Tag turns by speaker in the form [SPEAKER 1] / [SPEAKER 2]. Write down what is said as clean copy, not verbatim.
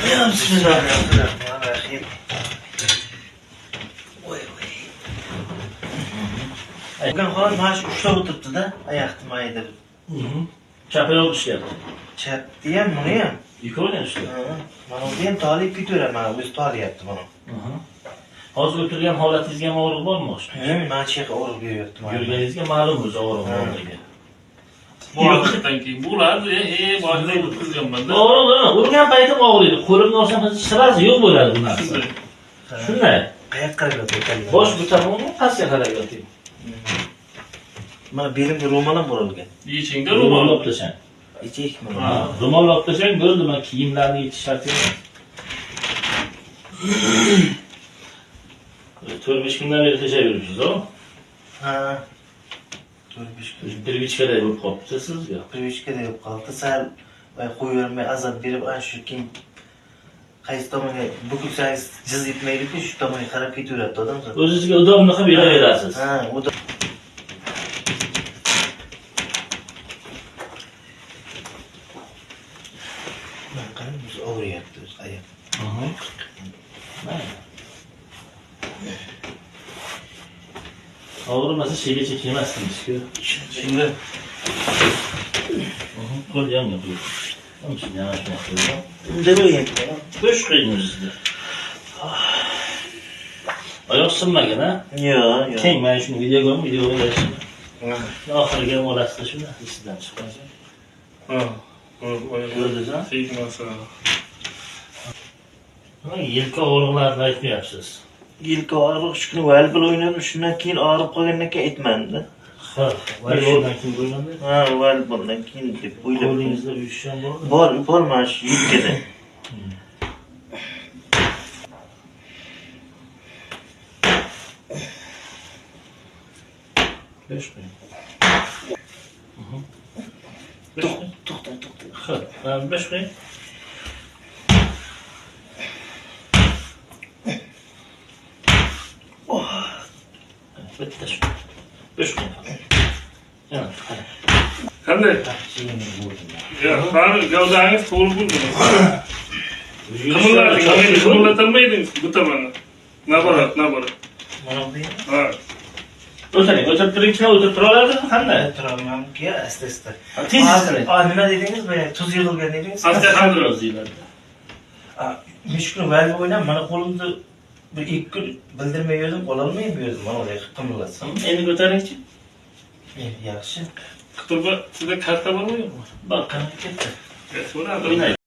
[SPEAKER 1] Bismillahirrohmanirrohim. Voy voy. Bugun holat mana shu ushlab o'tiribdi-da, oyoqni mayda.
[SPEAKER 2] Chap oyoq ishlayapti.
[SPEAKER 1] Chapni ham, buni ham.
[SPEAKER 2] Ikkovini ham ishlayapti.
[SPEAKER 1] Ha, mana uni ham tolib ketaveradi, mana o'zi tolyapti mana.
[SPEAKER 2] Hozir o'tirgan holatingizga ham og'riq bormi?
[SPEAKER 1] Mana shu yerga og'riq beryapti mana.
[SPEAKER 2] Yurganingizga ma'lum o'zi og'riq borligi.
[SPEAKER 3] Bu vaqtdan keyin bo'ladi, boshida o'tkazganman-da.
[SPEAKER 2] Og'riq nima? Urgan paytim og'riydi. Qo'limni olsam sirasi yo'q bo'ladi bu narsa.
[SPEAKER 3] Shunday.
[SPEAKER 2] Shunday.
[SPEAKER 1] Qayoqqa qarab yotyapti?
[SPEAKER 2] Bosh bu tomonga, pastga qarab yoting.
[SPEAKER 1] Mana belimga ro'mol ham o'ralgan.
[SPEAKER 3] Yechingda
[SPEAKER 2] Ro'mol
[SPEAKER 3] ro'mol.
[SPEAKER 2] olib tashlang.
[SPEAKER 1] Ichikmi?
[SPEAKER 3] Ha.
[SPEAKER 2] Ro'mol olib tashlang, bo'ldi, mana kiyimlarni yechish shart emas. 4-5 kundan beri tashlab yuribsiz, o?
[SPEAKER 1] Ha. 4-5 kun.
[SPEAKER 2] Привычка day bo'lib qolibdi sizga.
[SPEAKER 1] Привычка da bo'lib qoldi. Sal qo'yavermay azob berib, ana shu keyin qaysi tomonga bukilsangiz jiz etmaydi-ku, shu tomonga qarab ketaveradi odam.
[SPEAKER 2] O'zingizga удобно qilib yuraverasiz.
[SPEAKER 1] Ha, u da mana qarang, o'zi og'riyapti o'zi oyoq.
[SPEAKER 2] Mayli. Og'rimasa shegacha kelmasdingiz-ku.
[SPEAKER 3] Shunday.
[SPEAKER 2] Qo'l yonga qo'y. Mana shuni yana shunday qo'yib.
[SPEAKER 1] Bunday bo'lyapti.
[SPEAKER 2] Bo'sh qo'ying o'zingizda. Oyoq sinmagan, ha?
[SPEAKER 1] Yo'q, yo'q.
[SPEAKER 2] Keng, mana shuni videoga videoga berishim. Oxiriga ham olasizda shuni, esidan chiqmasa.
[SPEAKER 3] Ha.
[SPEAKER 2] Ko'rdingiz-a?
[SPEAKER 3] Tegmasa.
[SPEAKER 2] Nima yelka og'riqlarini aytmayapsiz?
[SPEAKER 1] Yelka og'riq shu kuni volleybol o'ynadim, shundan keyin og'rib qolgandan keyin aytmadim-da.
[SPEAKER 2] Ha, voleyboldan keyin bo'lganda
[SPEAKER 1] Ha, voleyboldan keyin deb o'ylab.
[SPEAKER 2] qo'lingizda uyushish ham bormi?
[SPEAKER 1] Bor, bor mana shu yelkada.
[SPEAKER 2] Besh qo'ying.
[SPEAKER 1] To'xta, to'xta.
[SPEAKER 2] Ha, mana besh qo'ying. Bitta shu. Besh qo'ying. Yana qarang.
[SPEAKER 3] Qanday? Yo'q, qani gavdangiz to'g'ri bo'ldimi? Qimirlating, qimirlatolmaydingiz bu tomonni. Наоборот, наоборот.
[SPEAKER 1] Mana bu ham.
[SPEAKER 3] Ha.
[SPEAKER 2] O'tiring, o'tirib turingchi, o'tirib tura oladimi? Qanday?
[SPEAKER 1] O'tirolmamki, asta-asta.
[SPEAKER 2] Tez
[SPEAKER 1] Hozir, nima dedingiz? Boya tuz yig'ilgan dedingiz.
[SPEAKER 3] Osteoxondroz.
[SPEAKER 2] deyiladi.
[SPEAKER 1] Men shu kuni voleybol o'ynab, mana qo'limni bir ikki kun bildirmay yurdim, qololmay yurdim. Mana bunday qimirlatsam.
[SPEAKER 2] Endi ko'taringchi.
[SPEAKER 1] Endi yaxshi.
[SPEAKER 3] Qutulba, sizda karta bormi yo'qmi?
[SPEAKER 2] Bor,
[SPEAKER 1] Qanaqa ketdi?
[SPEAKER 3] So'radi.
[SPEAKER 2] O'ynaydi.